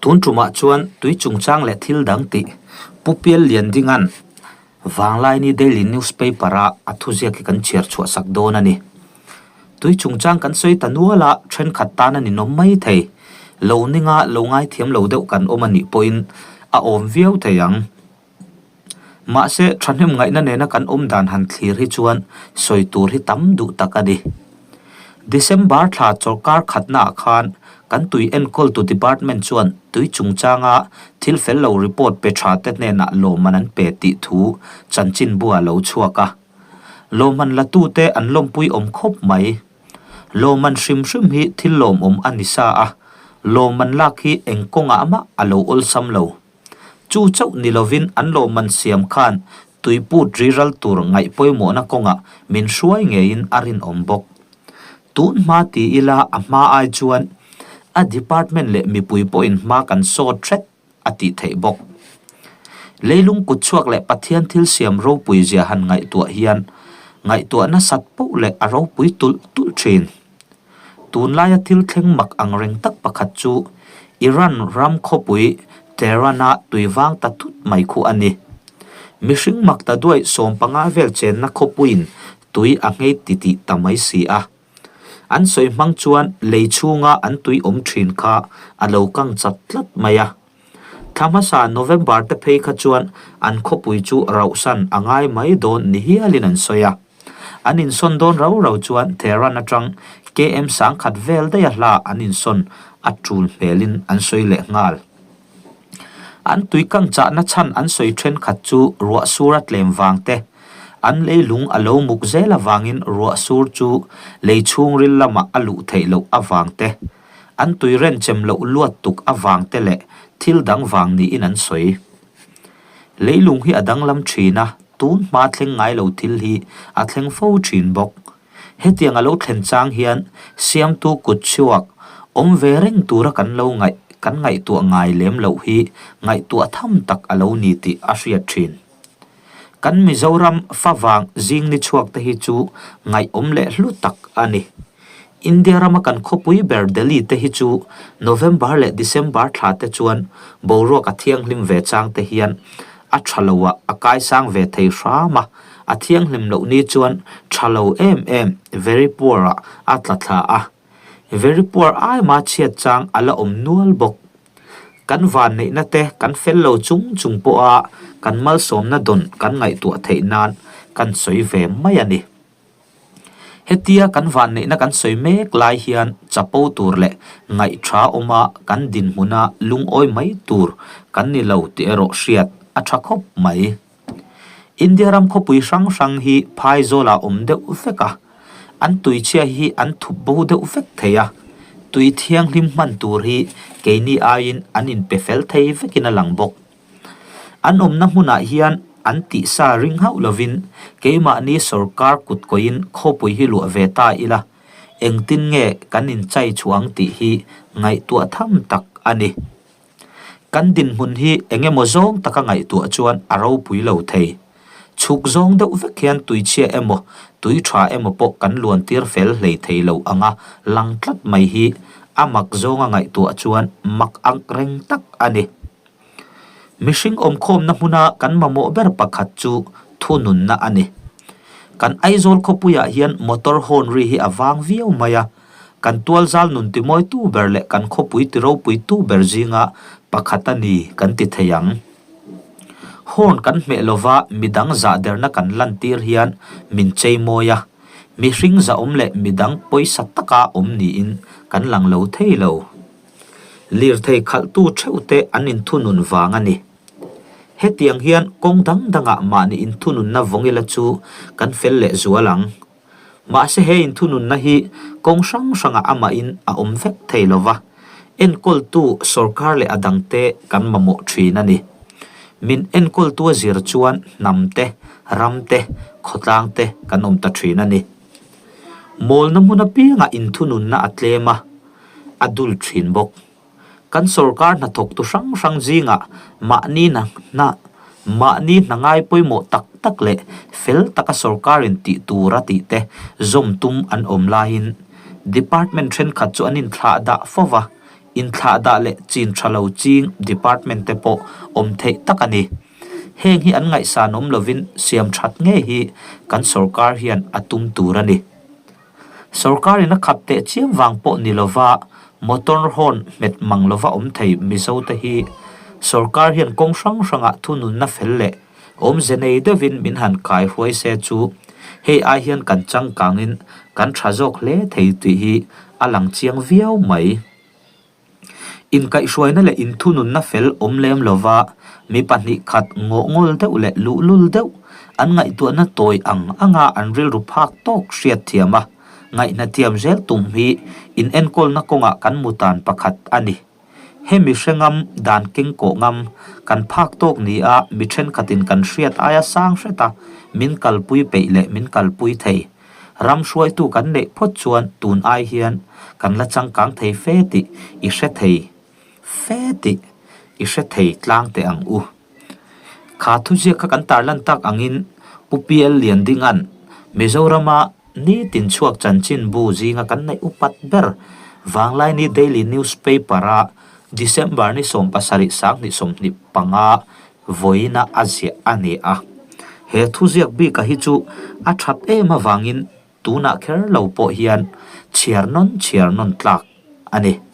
Tun tumah chuan tui chungchang leh thil dang tih Pu Pial Liandinga'n Vanglaini Daily Newspaper-a a thuziak hi kan chhiar chhuah sak dawn a ni. Tui chungchang kan sawi ta nual a, thenkhat tan a ninawm mai thei. Lo ninga lo ngaithiam lo deuh kan awm a nih pawhin a awm viau thei ang. Mahse, thahnem ngaihna nena kan awm dan han thlir hi chuan sawi tur hi tam duh tak a ni. December thla chawlhkar khatnaah khan kan tui enkawltu department chuan tui chungchanga thil fel lo report pe tha te hnenah lawmman an pe tih thu chanchinbu a lo chhuak a. Lawmman latute an lawmpui awm khawp mai. Lawmman hrim hrim hi thil lawmawm a ni sa a, lawmman lak hi eng kawngah mah a lo awlsam lo. Chu chauh ni lovin an lawmman siam khan tuiput riral tur ngaih pawimawhna kawngah min hruai ngeiin a rinawm bawk. Tun hma ti ila a hma ai chuan a department leh mipui pawhin hma kan sawt hret a tih theih bawk. Leilung kutchhuak leh Pathian thil siam ropui zia han ngaihtuah hian ngaihtuah nasat poh leh a ropui tulh tulh thin. Tunlaia thil thleng mak ang reng tak pakhat chu Iran ram khawpui Tehran-a tui vang ta thut mai khu a ni. Mihring mak ta duai 15 vel chenna khawpuiin tui a nghei titih ta mai si a. An sawi hmang chuan lei chhunga an tui awm thin kha a lo kang chat tlat mai a. Thla hmasa November te phei kha chuan an khawpui chu rauhsan a ngai mai dawn ni hialin an sawi a. An insawn dawn rau rau chuan Tehran atang KM 1000 vel daiha hla an insawn a tul hmelin an sawi leh nghal. An tuikang chahna chhan an sawi thenkhat chu ruah sur a tlem vang te, an leilung a lo muk zel avangin ruah sur chu lei chhungril lamah a luh theih loh avang te, an tui renchem loh luat tuk avang te leh thil dang vang niin an sawi. Leilung hi a danglam thin a, tun hma thleng ngai lo thil hi a thleng fo thin bawk. Hetiang a lo thlen chang hian siamtu kut chhuak awm ve reng tura kan lo ngaih kan ngaihtuah ngai lem loh hi ngaihtuah tham tak a lo ni tih a hriat thin. Kan Mizoram favang zing ni chhuak te hi chu ngaihawm leh hlu tak a ni. India rama kan khawpui ber Delhi te hi chu November leh December thla te chuan boruak a thianghlim ve chang te hian a tha lo ah a kaisang ve thei hram a, a thianghlim loh ni chuan tha lo em em, very poor, ah a tla thla a. Very poor aima chhiat chang a la awm nual bawk. Kan vanneihna te kan fel lo chung chung pawha kan malsawmna dawn kan ngaihtuah theih nan kan sawi ve mai a ni. Hetia kan vanneihna kan sawi mek lai hian chapo tur leh ngaihtha awma kan dinhmuna lungawi mai tur kan ni lo tih erawh hriat a tha khawp mai. India ram khawpui hrang hrang hi phaizawlah awm deuh vek a, an tuichhia hi an thup bo deuh vek thei a, tui thianghlim hman tur hi keini aiin an inpe fel thei vekin a lang bawk. An awmna hmunah hian an tihsa ring hauh lovin keimahni sorkar kut kawiin khawpui hi luah ve ta ila, engtin nge kan inchai chhuah ang tih hi ngaihtuah tham tak a ni. Kan dinhmun hi eng emaw zawng taka ngaihtuah chuan a ropui lo thei. Chhuk zawng deuh vek hian tuichhia emaw, tui tha emaw pawh kan luan tir fel hlei thei lo anga lang tlat mai hi a mak zawnga ngaihtuah chuan mak ang reng tak a ni. Mihring awmkhawmna hmuna kan mamawh ber pakhat chu thununna a ni. Kan Aizawl khawpuiah hian motor horn ri hi a vang viau mai a, kan tualzal nun timawitu ber leh kan khawpui tiropuitu ber zinga pakhat a ni kan ti thei ang. Horn kan hmeh lova midang zahderna kan lantir hian min cheimawi a, mihring zahawm leh midang pawisa taka awm niin kan lang lo thei lo. Lirthei khalhtu theuhte an inthunun vang a ni. Hetiang hian kawng dang dangah mahni inthununna vawng ila chu kan fel leh zual ang. Mahse he inthununna hi kawng hrang hrangah amahin a awm vek thei lo va, enkawltu sorkar leh a dangte kan mamawh thin a ni. Min enkawltu a zir chuan hnam te, ram te, khawtlang te kan awm ta thin a ni. Mawlna hmun apiangah inthununna a tlem a. a dul thin bawk. Kan sorkar hnathawktu hrang hrang zingah mahni hna mahni hna ngai pawimawh tak tak leh fel taka sorkarin tih tur a tih te zawm tum an awm laiin Department thenkhat chu an inthlah dah fo va. Inthlahdah leh chin tha lo ching department te pawh awm theih tak a ni. Heng hi an ngaihsan awm lovin siam that ngei hi kan sorkar hian a tum tur a ni. Sorkarin a khap teh chiam vang pawh ni lova motor horn hmet mang lova awm thei Mizo te hi sorkar hian kawng hrang hrangah thununna fel leh awmze nei deuhin min han kai hruai se chu hei ai hian kan changkangin kan tha zawk hle thei tih hi a lang chiang viau mai. Inkaihhruaina leh inthununna fel awm lem lova mi pahnih khat ngawhngawl deuh leh luhlul deuh an ngaihtuahna tawi ang anga an rilru phak tawk hriat thiam a, ngaihna thiam zel tum hi inenkawlna kawngah kan mutan pakhat a ni. Hemi hre ngam, dan keng kawh ngam, kan phak tawk ni a mi thenkhatin kan hriat aia sang hret a min kalpui peih leh min kalpui thei. Ram hruaitu kan neih phawt chuan tun ai hian kan la changkang thei fe tih i hre thei fe tih i hre thei tlang teh ang u. Kha thuziak kha kan tarlan tak angin Pu PL Liandinga'n Mizorama nitin chhuak chanchinbu zinga kan neih upat ber Vanglaini Daily Newspaper-a December ni 17 2025 vawiina a ziah a ni a. He thuziak bika hi chu a that em avangin tunah kher lo pawh hian chhiar nawn chhiar nawn tlak a ni.